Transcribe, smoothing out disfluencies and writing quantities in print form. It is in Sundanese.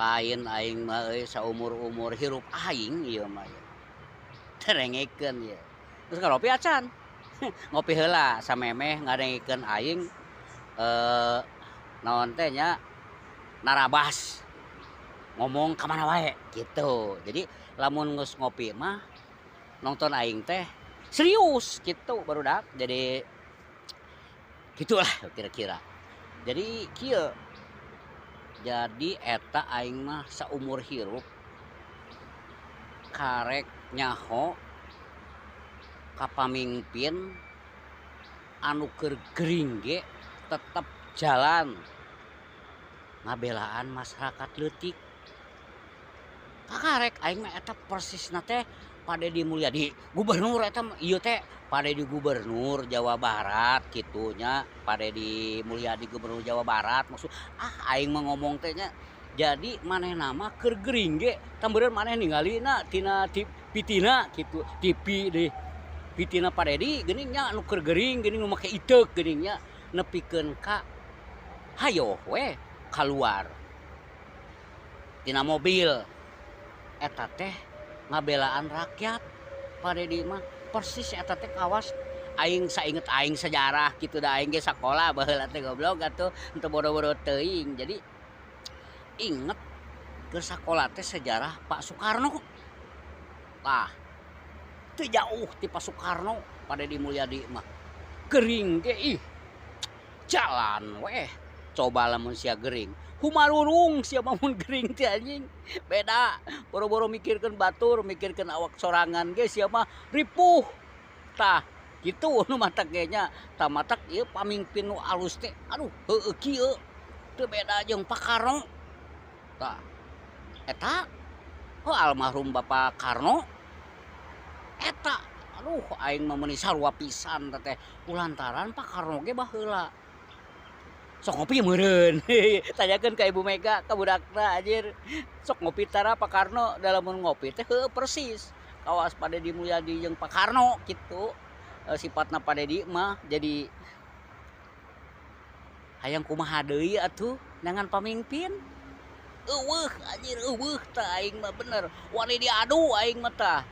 Lain aing mah euy saumur-umur hirup aing ieu mah ieu. Terengekeun ieu. Geus ngaropi acan? Ngopi heula samemeh ngadengekeun aing naon teh nya narabas ngomong ka mana wae gitu. Jadi lamun geus ngopi mah nonton aing teh serius gitu barudak. Jadi gitulah kira-kira. Jadi kieu, jadi eta aing mah saumur hirup karek nyaho ka pamingpin anu keur gering ge tetep jalan ngabelaan masyarakat leutik. Kakarek aing mah eta persisna teh Pak Dedi Mulyadi gubernur eta ieu teh Pak Dedi gubernur Jawa Barat kitu nya. Pak Dedi Mulyadi gubernur Jawa Barat maksud aing mah ngomong teh nya. Jadi manehna mah keur gering ge tambeureun maneh ningalina tina pitina kitu TV deh. Pitina Pak Dedi geuning nya anu keur gering geuning nu make iteuk geuning nya nepikeun ka hayoh we kaluar tina mobil eta teh ngabelaan rakyat. Pak Dedi mah persis eta teh kawas aing sainget aing sejarah kitu da aing ge sakola baheula teh goblok atuh henteu bodo-bodo teuing. Jadi inget ke sakola teh sejarah Pak Soekarno. Tah teu jauh ti Pak Soekarno Pak Dedi Mulyadi mah gering ge ih jalan weh. Coba lamun sia gering humarurung sia mah mun gering teh anjing beda. Boro-boro mikirkeun batur mikirkeun awak sorangan ge sia mah ripuh. Tah kitu nu matak ge nya. Tah matak ieu pamingpin nu alus teh aduh heueuh kieu teu beda jeung Pak Karno. Tah eta oh almarhum Bapak Karno eta aduh aing mah meuni sarua pisan teh kulantaran Pak Karno ge baheula sok ngopi meureun. Tanyakeun ka Ibu Mega ka budakna anjir sok ngopi tara Pak Karno da lamun ngopi teh heueuh persis kawas Pak Dedi Mulyadi jeung Pak Karno kitu. Sifatna Pak Dedi mah jadi hayang kumaha deui atuh dengan pamimpin eueuh anjir eueuh tah aing mah bener wani diadu aing mah tah.